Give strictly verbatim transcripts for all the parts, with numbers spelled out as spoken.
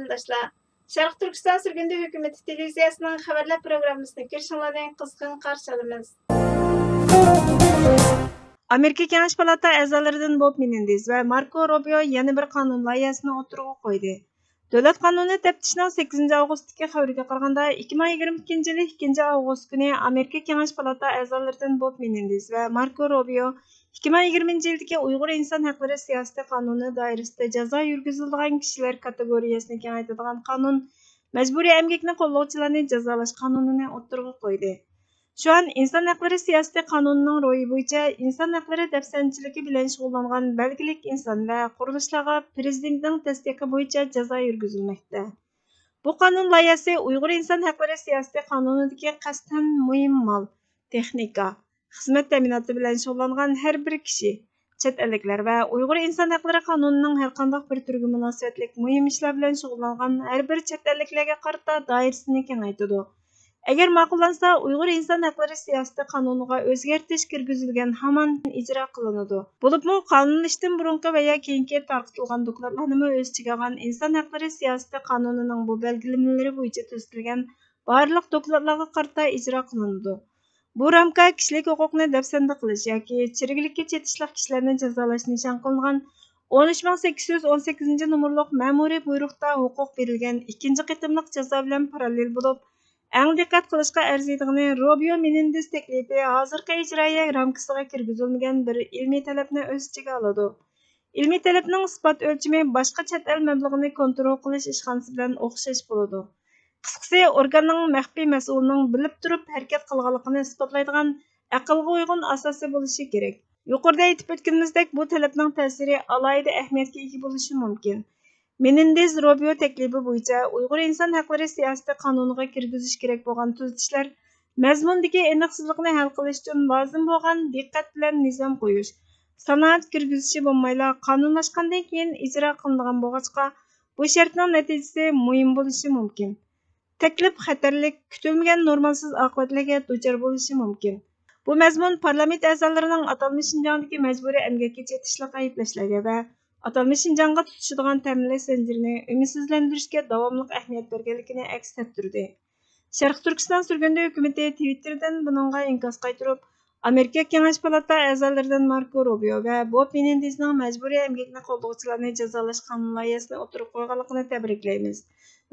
قېرىنداشلار، شەرقىي تۈركىستان سۈرگۈندە ھۆكۈمىتى تېلېۋىزىيەسىنىڭ خەۋەرلەر پروگراممىسىنى كۆرۈشۈڭلارنى قىزغىن قارشى ئالىمىز. ئامېرىكا كېڭەش پالاتا ئەزالىرىدىن بوب مېنېندېز ۋە ماركو روبىيو يەنە بىر قانۇن لايىھەسىنى ئوتتۇرىغا قويدى. دۆلەت قانۇنى تەپتىشىنىڭ سەككىزىنچى ئاۋغۇستتىكى خەۋىرىگە قارىغاندا، ئىككى مىڭ يىگىرمە ئىككىنچى يىلى ئىككىنچى ئاۋغۇست كۈنى ئامېرىكا كېڭەش پالاتا ئەزالىرىدىن بوب مېنېندېز ۋە ماركو روبىيو ئىككى مىڭ يىگىرمىنچى يىلدىكى ئۇيغۇر ئىنسان ھەقلىرى سىياسىتى قانۇنى دائىرىسىدە جازا يۈرگۈزۈلىدىغان كىشىلەر كاتېگورىيەسىنى كېڭەيتىدىغان قانۇن، مەجبۇرىي ئەمگەكنى قوللىغۇچىلارنى جازالاش قانۇنىنى ئوتتۇرىغا قويدى. شۇئان ئىنسان ھەقلىرى سىياسىتى قانۇنىنىڭ روھى بويىچە ئىنسان ھەقلىرى دەپسەندىچىلىكى بىلەن شۇغۇللانغان بەلگىلىك ئىنسان ۋە قۇرۇلۇشلارغا پىرېزىدېنتنىڭ تەستىقى بويىچە جازا يۈرگۈزۈلمەكتە. بۇ قانۇن لايىھەسى ئۇيغۇر ئىنسان ھەقلىرى سىياسىتى قانۇنىدىكى قەستەن مۇھىم مال، تېخنىكا، خىزمەت تەمىناتى بىلەن شۇغۇللانغان ھەر بىر كىشى، چەت ئەللىكلەر ۋە ئۇيغۇر ئىنسان ھەقلىرى قانۇنىنىڭ ھەرقانداق بىر تۈرىگە مۇناسىۋەتلىك مۇھىم ئىشلار بىلەن شۇغۇللانغان ھەر بىر چەت ئەللىكلەرگە قارىتا دائىرىسىنى كېڭەيتىدۇ. ئەگەر ماقۇللانسا، ئۇيغۇر ئىنسان ھەقلىرى سىياسىتى قانۇنىغا ئۆزگەرتىش كىرگۈزۈلگەن ھامان ئىجرا قىلىنىدۇ. بولۇپمۇ قانۇنلىشىشتىن بۇرۇنقى ۋە يا كېيىنكى تارقىتىلغان دوكلاتلارنىمۇ ئۆز ئىچىگە ئالغان ئىنسان ھەقلىرى سىياسىتى قانۇنىنىڭ بۇ بەلگىلىمىلىرى بويىچە تۈزىتىلگەن بارلىق دوكلاتلارغا قارىتا ئىجرا قىلىنىدۇ. بۇ رامكا كىشىلىك ھوقۇقنى دەپسەندە قىلىش ياكى چىرىگلىككە چېتىشلىق كىشىلەرنى جازالاش نىشان قىلىنغان ئون ئۈچ مىڭ سەككىز يۈز ئون سەككىزىنچى نومۇرلۇق مەمۇرىي بۇيرۇقتا ھوقۇق بېرىلگەن ئىككىنچى قېتىملىق جازا بىلەن پاراللېل بولۇپ، ئەڭ دىققەت قىلىشقا ئەرزىيدىغىنى روبىيو مېنېندېز تەكلىپى ھازىرقى ئىجرائىيە رامكىسىغا كىرگۈزۈلمىگەن بىر ئىلمىي تەلەپنى ئۆز ئىچىگە ئالىدۇ. ئىلمىي تەلەپنىڭ ئىسپات ئۆلچىمى باشقا چەت ئەل مەبلىغىنى كونترول قىلىش ئىشخانىسى بىلەن ئوخشاش بولىدۇ. قىسقىسى، ئورگاننىڭ مەخپىي مەسئۇلىنىڭ بىلىپ تۇرۇپ ھەرىكەت قىلغانلىقىنى ئىسپاتلايدىغان ئەقىلگە ئۇيغۇن ئاساسى بولۇشى كېرەك. يۇقىرىدا ئېيتىپ ئۆتكىنىمىزدەك، بۇ تەلەپنىڭ تەسىرى ئالاھىدە ئەھمىيەتكە ئىگە بولۇشى مۇمكىن. مېنېندېز روبىيو تەكلىپى بويىچە ئۇيغۇر ئىنسان ھەقلىرى سىياسىتى قانۇنىغا كىرگۈزۈش كېرەك بولغان تۈزىتىشلەر مەزمۇندىكى ئېنىقسىزلىقنى ھەل قىلىش ئۈچۈن لازىم بولغان دىققەت بىلەن نىزام قويۇش، سانائەت كىرگۈزۈشى بولمايلا قانۇنلاشقاندىن كېيىن ئىجرا قىلىنىدىغان بولغاچقا، بۇ شەرتنىڭ نەتىجىسى مۇھىم بولۇشى مۇمكىن. تەكلىپ خەتەرلىك، كۈتۈلمىگەن نورمالسىز ئاقىۋەتلەرگە دۇچار بولۇشى مۇمكىن. بۇ مەزمۇن پارلامېنت ئەزالىرىنىڭ ئاتالمىش شىنجاڭدىكى مەجبۇرىي ئەمگەككە چېتىشلىق ئەيىبلەشلەرگە ۋە ئاتالمىش شىنجاڭغا تۇتىشىدىغان تەمىنلەش زەنجىرىنى ئۈمىدسىزلەندۈرۈشكە داۋاملىق ئەھمىيەت بەرگەنلىكىنى ئەكس ئەتتۈردى. شەرقىي تۈركىستان سۈرگۈندە ھۆكۈمىتى تىۋىتتېردىن بۇنىڭغا ئىنكاس قايتۇرۇپ، ئامېرىكا كېڭەش پالاتا ئەزالىرىدىن ماركو روبىيو ۋە بوب مېنېندېزنىڭ مەجبۇرىي ئەمگەكنى قوللىغۇچىلارنى جازالاش قانۇن لايىھەسىنى ئوتتۇرىغا قويغانلىقىنى تەبرىكلەيمىز.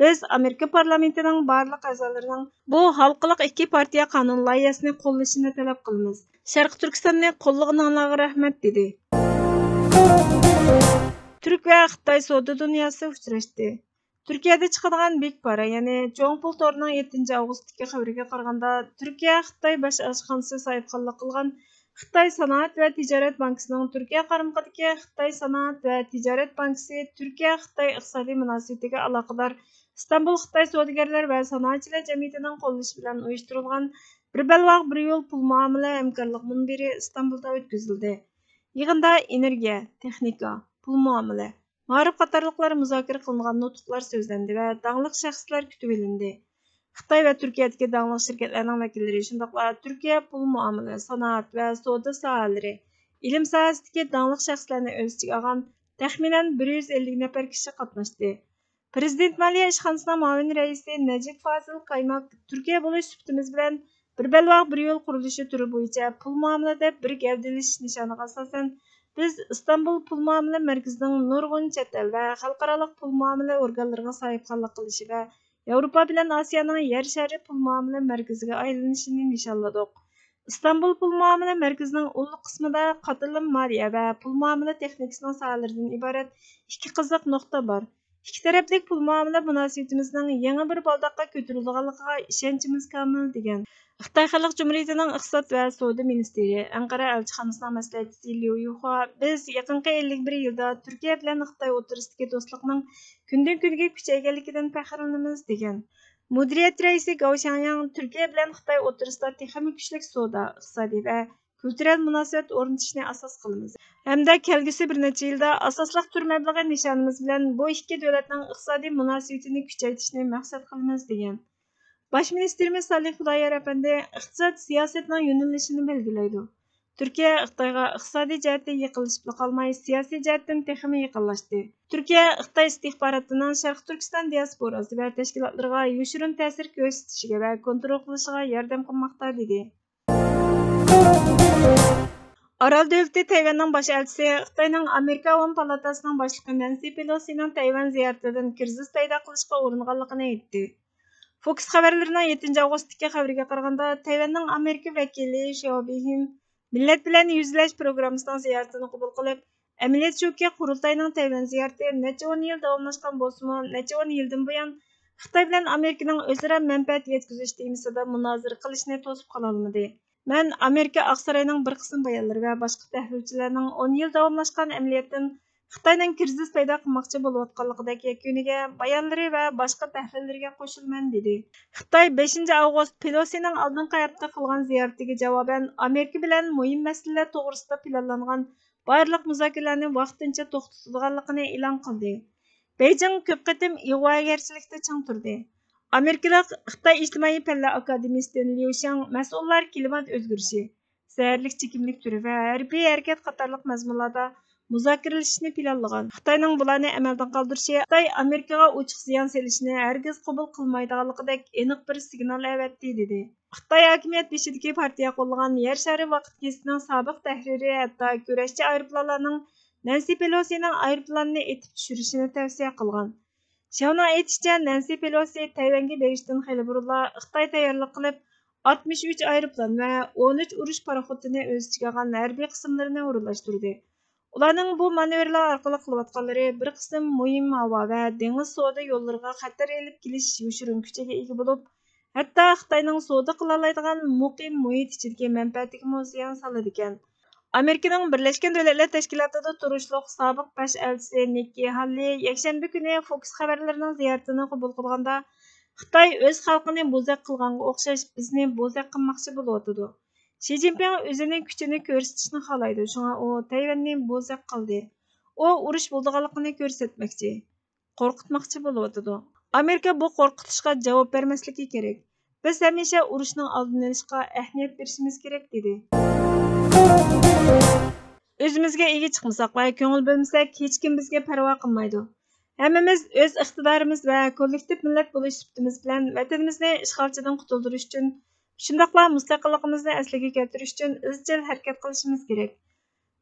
بىز ئامېرىكا پارلامېنتىنىڭ بارلىق ئەزالىرىنىڭ بۇ ھالقىلىق ئىككى پارتىيە قانۇن لايىھەسىنى قوللىشىنى تەلەپ قىلىمىز. شەرقىي تۈركىستاننى قوللىغىنىڭلارغا رەھمەت، دېدى. تۈرك ۋە خىتاي سودا دۇنياسى ئۇچراشتى. تۈركىيەدە چىقىدىغان بىگ پارا، يەنى چوڭ پۇل تورىنىڭ يەتتىنچى ئاۋغۇستتىكى خەۋىرىگە قارىغاندا، تۈركىيە خىتاي باش ئەلچىخانىسى ساھىبخانلىق قىلغان خىتاي سانائەت ۋە تىجارەت بانكىسىنىڭ تۈركىيە قارمىقىدىكى خىتاي سانائەت ۋە تىجارەت بانكىسى تۈركىيە خىتاي ئىقتىسادىي مۇناسىۋىتىگە ئالاقىدار ئىستانبۇل خىتاي سودىگەرلەر ۋە سانائەتچىلەر جەمئىيىتىنىڭ قوللىشى بىلەن ئۇيۇشتۇرۇلغان بىر بەلباغ بىر يول پۇل مۇئامىلە ھەمكارلىق مۇنبىرى ئىستانبۇلدا ئۆتكۈزۈلدى. يىغىندا ئېنېرگىيە، تېخنىكا، پۇل مۇئامىلە، مائارىپ قاتارلىقلار مۇزاكىرە قىلىنغان نۇتۇقلار سۆزلەندى ۋە داڭلىق شەخسلەر كۈتۈۋېلىندى. خىتاي ۋە تۈركىيەدىكى داڭلىق شىركەتلەرنىڭ ۋەكىللىرى، شۇنداقلا تۈركىيە پۇل مۇئامىلە، سانائەت ۋە سودا ساھەلىرى، ئىلىم ساھەسىدىكى داڭلىق شەخسلەرنى ئۆز ئىچىگە ئالغان تەخمىنەن بىر يۈز ئەللىك نەپەر كىشى قاتناشتى. پىرېزىدېنت مالىيە ئىشخانىسىنىڭ مۇئاۋىن رەئىسى نەجىپ فازىل قايماك، تۈركىيە بولۇش سۈپىتىمىز بىلەن بىر بەلباغ بىر يول قۇرۇلۇشى تۈرى بويىچە پۇل مۇئامىلىدە بىر گەۋدىلىشىش نىشانىغا ئاساسەن، بىز ئىستانبۇل پۇل مۇئامىلە مەركىزىنىڭ نۇرغۇن چەت ئەل ۋە خەلقئارالىق پۇل مۇئامىلە ئورگانلىرىغا ساھىبخانلىق قىلىشى ۋە ياۋروپا بىلەن ئاسىيانىڭ يەر شارى پۇل مۇئامىلە مەركىزىگە ئايلىنىشىنى نىشانلىدۇق. ئىستانبۇل پۇل مۇئامىلە مەركىزىنىڭ ئۇللۇق قىسمىدا قاتلىما مالىيە ۋە پۇل مۇئامىلە تېخنىكىسىنىڭ ساھەلىرىدىن ئىبارەت ئىككى قىزىق نۇقتا بار. ئىككى تەرەپلىك پۇل مۇئامىلە مۇناسىۋىتىمىزنىڭ يېڭى بىر بالداققا كۆتۈرۈلىدىغانلىقىغا ئىشەنچىمىز كامىل، دېگەن. خىتاي خەلق جۇمھۇرىيىتىنىڭ ئىقتىساد ۋە سودا مىنىستىرى، ئەنقەرە ئەلچىخانىسىنىڭ مەسلىھەتچىسى ليۇ يۇخۇا، بىز يېقىنقى ئەللىك بىر يىلدا تۈركىيە بىلەن خىتاي ئوتتۇرىسىدىكى دوستلۇقنىڭ كۈندىن كۈنگە كۈچەيگەنلىكىدىن پەخىرلىنىمىز، دېگەن. مۇدىرىيەت رەئىسى گاۋ شياڭياڭ تۈركىيە بىلەن خىتاي ئوتتۇرىسىدا تېخىمۇ كۈچلۈك سودا، ئىقتىسادىي ۋە كۈلتۈرەل مۇناسىۋەت ئورنىتىشنى ئاساس قىلىمىز ھەمدە كەلگۈسى بىر نەچچە يىلدا ئاساسلىق تۈر مەبلىغى نىشانىمىز بىلەن بۇ ئىككى دۆلەتنىڭ ئىقتىسادىي مۇناسىۋىتىنى كۈچەيتىشنى مەقسەت قىلىمىز، دېگەن. باش مىنىستىرىمىز سالىھ خۇدايار ئەپەندى ئىقتىساد سىياسەتنىڭ يۆنىلىشىنى بەلگىلەيدۇ. تۈركىيە خىتايغا ئىقتىسادىي جەھەتتىن يېقىنلىشىپلا قالماي، سىياسىي جەھەتتىن تېخىمۇ يېقىنلاشتى. تۈركىيە خىتاي ئىستىخباراتىنىڭ شەرقىي تۈركىستان دىياسپوراسى ۋە تەشكىلاتلىرىغا يوشۇرۇن تەسىر كۆرسىتىشىگە ۋە كونترول قىلىشىغا ياردەم قىلماقتا، دېدى. ئارال دۆلىتى تەيۋەننىڭ باش ئەلچىسى خىتاينىڭ ئامېرىكا ئاۋام پالاتاسىنىڭ باشلىقى نەنسى پېلوسىنىڭ تەيۋەن زىيارىتىدىن كىرىزىس پەيدا قىلىشقا ئۇرۇنغانلىقىنى ئېيتتى. فوكس خەۋەرلىرىنىڭ يەتتىنچى ئاۋغۇستتىكى خەۋىرىگە قارىغاندا، تەيۋەننىڭ ئامېرىكا ۋەكىلى شياۋ بىخىن مىللەت بىلەن يۈزلەش پروگراممىسىنىڭ زىيارىتىنى قوبۇل قىلىپ، ئەمەلىيەت شۇكى، قۇرۇلتاينىڭ تەيۋەن زىيارىتى نەچچە ئون يىل داۋاملاشقان بولسىمۇ، نەچچە ئون يىلدىن بۇيان خىتاي بىلەن ئامېرىكىنىڭ ئۆزئارا مەنپەئەت يەتكۈزۈش تېمىسىدا مۇنازىرە قىلىشنى توسۇپ قالالمىدى. مەن ئامېرىكا ئاقساراينىڭ بىر قىسىم بايانلىرى ۋە باشقا تەھلىلچىلەرنىڭ ئون يىل داۋاملاشقان ئەمەلىيەتتىن خىتاينىڭ كىرىزىس پەيدا قىلماقچى بولۇۋاتقانلىقىدەك يەكۈنىگە، بايانلىرى ۋە باشقا تەھلىللىرىگە قوشۇلىمەن، دېدى. خىتاي بەشىنچى ئاۋغۇست پېلوسىنىڭ ئالدىنقى ھەپتە قىلغان زىيارىتىگە جاۋابەن ئامېرىكا بىلەن مۇھىم مەسىلىلەر توغرىسىدا پىلانلانغان بارلىق مۇزاكىرىلەرنى ۋاقتىنچە توختىتىدىغانلىقىنى ئېلان قىلدى. بېيجىڭ كۆپ قېتىم ئىغۋاگەرچىلىكتە چىڭ تۇردى. ئامېرىكىلىق خىتاي ئىجتىمائىي پەنلەر ئاكادېمىيىسىدىن ليۇ شياڭ مەسئۇللار كىلىمات ئۆزگىرىشى، زەھەرلىك چېكىملىك تۈرى ۋە ھەربىي ھەرىكەت قاتارلىق مەزمۇنلاردا مۇزاكىرىلىشىشنى پىلانلىغان. خىتاينىڭ بۇلارنى ئەمەلدىن قالدۇرۇشى خىتاي ئامېرىكىغا ئوچۇق زىيان سېلىشنى ھەرگىز قوبۇل قىلمايدىغانلىقىدەك ئېنىق بىر سىگنال ئەۋەتتى، دېدى. خىتاي ھاكىمىيەت بېشىدىكى پارتىيە قوللىغان يەر شارى ۋاقىت گېزىتىنىڭ سابىق تەھرىرى ھەتتا كۈرەشچى ئايروپىلانلارنىڭ نەنسى پېلوسىنىڭ ئايروپىلانىنى ئېتىپ چۈشۈرۈشىنى تەۋسىيە قىلغان. شياۋنىڭ ئېيتىشىچە، نەنسى پېلوسى تەيۋەنگە بېرىشتىن خېلى بۇرۇنلا خىتاي تەييارلىق قىلىپ، ئاتمىش ئۈچ ئايروپىلان ۋە ئون ئۈچ ئۇرۇش پاراخوتىنى ئۆز ئىچىگە ئالغان ھەربىي قىسىملىرىنى ئورۇنلاشتۇردى. ئۇلارنىڭ بۇ مانېۋىرلار ئارقىلىق قىلىۋاتقانلىرى بىر قىسىم مۇھىم ھاۋا ۋە دېڭىز سودا يوللىرىغا خەتەر ئېلىپ كېلىش يوشۇرۇن كۈچىگە ئىگە بولۇپ، ھەتتا خىتاينىڭ سودا قىلالايدىغان مۇقىم مۇھىت ئىچىدىكى مەنپەئەتىگىمۇ زىيان سالىدىكەن. ئامېرىكىنىڭ بىرلەشكەن دۆلەتلەر تەشكىلاتىدا تۇرۇشلۇق سابىق باش ئەلچىسى نىككى ھاللى يەكشەنبە كۈنى فوكس خەۋەرلىرىنىڭ زىيارىتىنى قوبۇل قىلغاندا، خىتاي ئۆز خەلقىنى بوزەك قىلغانغا ئوخشاش، بىزنى بوزەك قىلماقچى بولۇۋاتىدۇ. شى جىنپىڭ ئۆزىنىڭ كۈچىنى كۆرسىتىشنى خالايدۇ، شۇڭا ئۇ تەيۋەننى بوزەك قىلدى. ئۇ ئۇرۇش بولىدىغانلىقىنى كۆرسەتمەكچى، قورقۇتماقچى بولۇۋاتىدۇ. ئامېرىكا بۇ قورقۇتۇشقا جاۋاب بەرمەسلىكى كېرەك. بىز ھەمىشە ئۇرۇشنىڭ ئالدىنى ئېلىشقا ئەھمىيەت بېرىشىمىز كېرەك، دېدى. ئۆزىمىزگە ئىگە چىقمىساق ۋە كۆڭۈل بۆلمىسەك، ھېچكىم بىزگە پەرۋا قىلمايدۇ. ھەممىمىز ئۆز ئىقتىدارىمىز ۋە كوللېكتىپ مىللەت بولۇش سۈپىتىمىز بىلەن ۋەتىنىمىزنى ئىشغالچىدىن قۇتۇلدۇرۇش ئۈچۈن، شۇنداقلا مۇستەقىللىقىمىزنى ئەسلىگە كەلتۈرۈش ئۈچۈن ئىزچىل ھەرىكەت قىلىشىمىز كېرەك.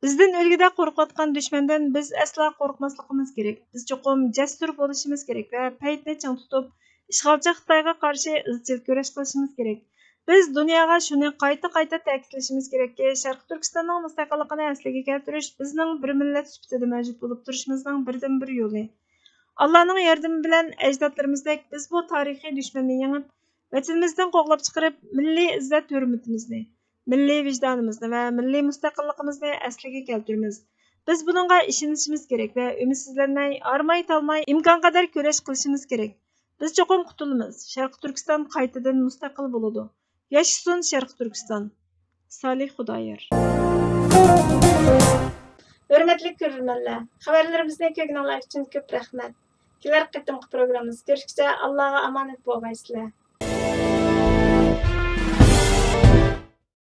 بىزدىن ئۆلگۈدە قورقۇۋاتقان دۈشمەندىن بىز ئەسلا قورقماسلىقىمىز كېرەك. بىز چوقۇم جەسۇر بولۇشىمىز كېرەك ۋە پەيتنى چىڭ تۇتۇپ، ئىشغالچى خىتايغا قارشى ئىزچىل كۈرەش قىلىشىمىز كېرەك. بىز دۇنياغا شۇنى قايتا-قايتا تەكىتلىشىمىز كېرەككى، شەرقىي تۈركىستاننىڭ مۇستەقىللىقىنى ئەسلىگە كەلتۈرۈش بىزنىڭ بىر مىللەت سۈپىتىدە مەۋجۇت بولۇپ تۇرۇشىمىزنىڭ بىردىنبىر يولى. ئاللانىڭ ياردىمى بىلەن ئەجدادلىرىمىزدەك بىز بۇ تارىخىي دۈشمەننى يېڭىپ، ۋەتىنىمىزدىن قوغلاپ چىقىرىپ، مىللىي ئىززەت-ھۆرمىتىمىزنى، مىللىي ۋىجدانىمىزنى ۋە مىللىي مۇستەقىللىقىمىزنى ئەسلىگە كەلتۈرىمىز. بىز بۇنىڭغا ئىشىنىشىمىز كېرەك ۋە ئۈمىدسىزلەنمەي، ھارماي-تالماي ئىمكانقەدەر كۈرەش قىلىشىمىز كېرەك. بىز چوقۇم قۇتۇلىمىز. شەرقىي تۈركىستان قايتىدىن مۇستەقىل بولىدۇ. ياشىسۇن شەرقىي تۈركىستان! سالىھ خۇدايار. ھۆرمەتلىك كۆرۈرمەنلەر، خەۋەرلىرىمىزنى كۆرگىنىڭلار ئۈچۈن كۆپ رەھمەت. كېلەر قېتىمقى پروگراممىمىزدا كۆرۈشكىچە ئاللاغا ئامانەت بولغايسىلەر.